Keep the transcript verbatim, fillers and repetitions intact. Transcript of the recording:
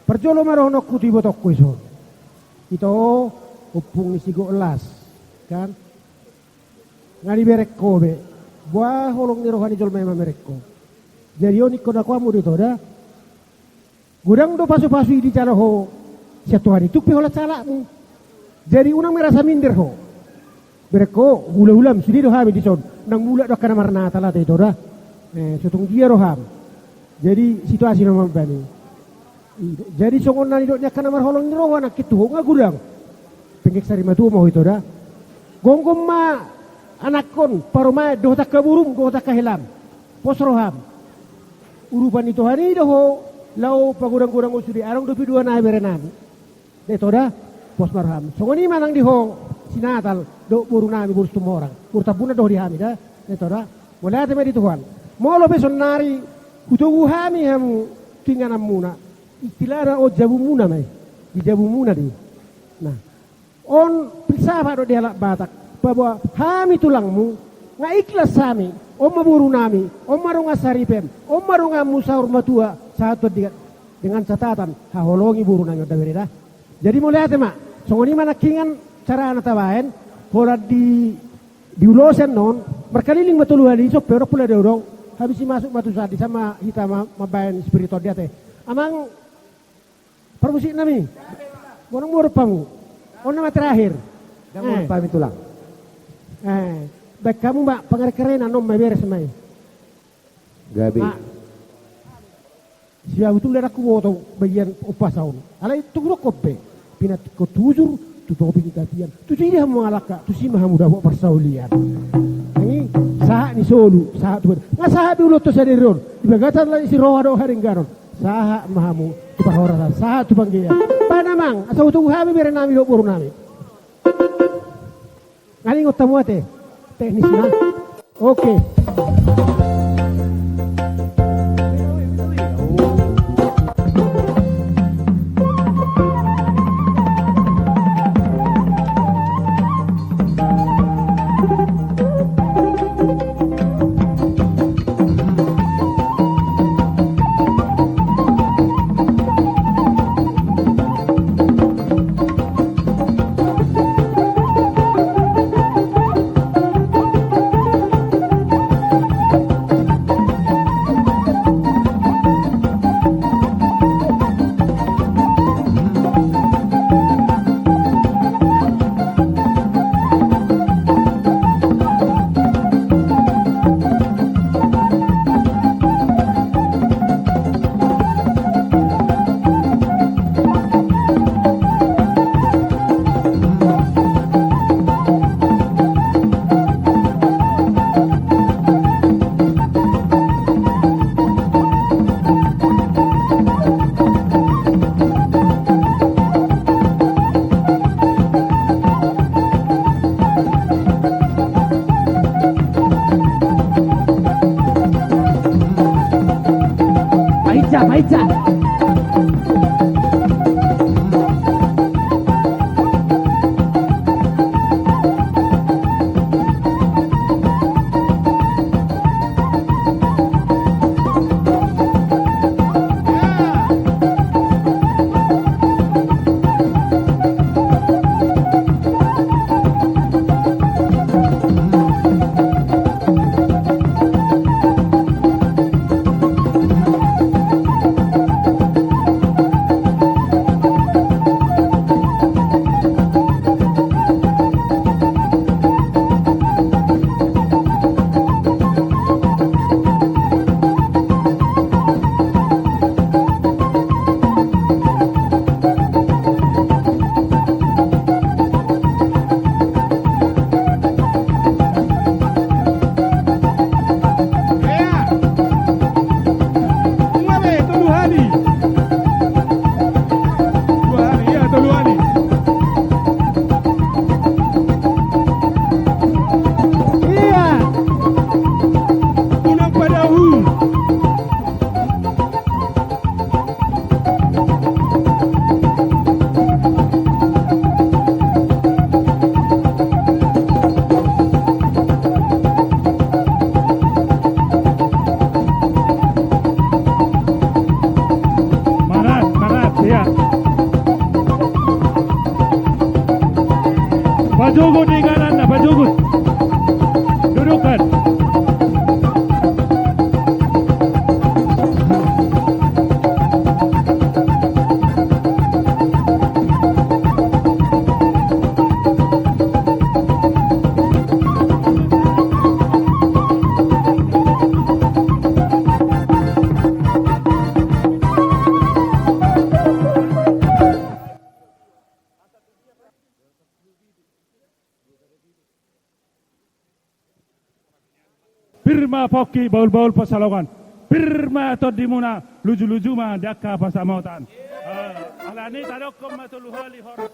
Parjolo ma dohononku tu ibotongku ison. Ito, ompung ni si Goklas, kan? Nga dibereng ho be. Boha holong ni roha ni jolma i mamereng ho. Jadi on ingkon dakuanmu do ito da. Godang do pasupasu i dijalo ho sian Tuhan i, tung pe holan sahalakmu. Jadi unang merasa minder ho. Bereng ho, hulahulam, sude do hami dison. Ndang mulak do angka na marnatal ate ito da. Eh, so tung dia roham. Jadi situasi na mambahen i. I do. Jadi songon na nidok ni angka na marholong ni roha nangkin tu ho nga godang. Penggeng sari matua ma ho ito da. Gomgom ma anakkon, parumaen, dohot angka borum, dohot angka helam. Pos roham. Urupan ni Tuhan i do ho, laho pagodanggodang ho sude, adong dope dua nai berenami. Da ito da, pos ma roham. Songon i ma nang di ho, si Natal, dohot borunami, boru Situmorang. Boru Tambunan do ho di hami da, da ito da. Mauliate ma di Tuhan. Molo pe saonari, hutogu hami hamu tu ingananmuna. Istilahna on jabumuna ma i. Di jabumuna do i. Nah. On filsafat do di halak Batak, paboa hami tulangmu, nga ikhlas hami, on ma borunami, on ma dongan saripeon, on ma donganmu saur matua, sahat tu andigan, dengan catatan, haholongi borunami on da bere da. Jadi mauliate ma, songon i ma nangkiningan carana tabahen, holan di, di ulos on, markaliling ma tolu hali, ison pe adong pola do dong, habis i masuk ma tu sandi, sama hita ma, mambahen spiritual dia te. Amang, Parmusiknami. Boha na muruk hamu. On nama terakhir. Ndang muruk hami tulang. Eh, baen hamu ma pangarekarenan on ma beres ma i. Gabe. Ah. Sibabu tung da ndang huboto bagian umpasa on. Alai tung didok ho pe. Pinantikhon tu hujur, tu topi ni tapian. Tu dia hamu mangalangka, tusi ma hamu dapot parsaulian. Nang i, sahat ni solu, sahat tu bada. Nga sahat do ulaonta sadari on. Di bagasan lai si roha dohot haringganon. Sahat ma hamu tu parhorasan, sahat tu panggean. Bahen amang, asa hutogu hami berenami dohot borunami. Nga diingot hamu ate teknisna. Oke. Pajugut inganan na, pajugut. Dudukan. Pir ma pongki bahulbahul pansalongan. Pir ma tondimuna, lujuluju ma di angka pansamotan. Ah, alani i tadokkon ma tolu hali horas.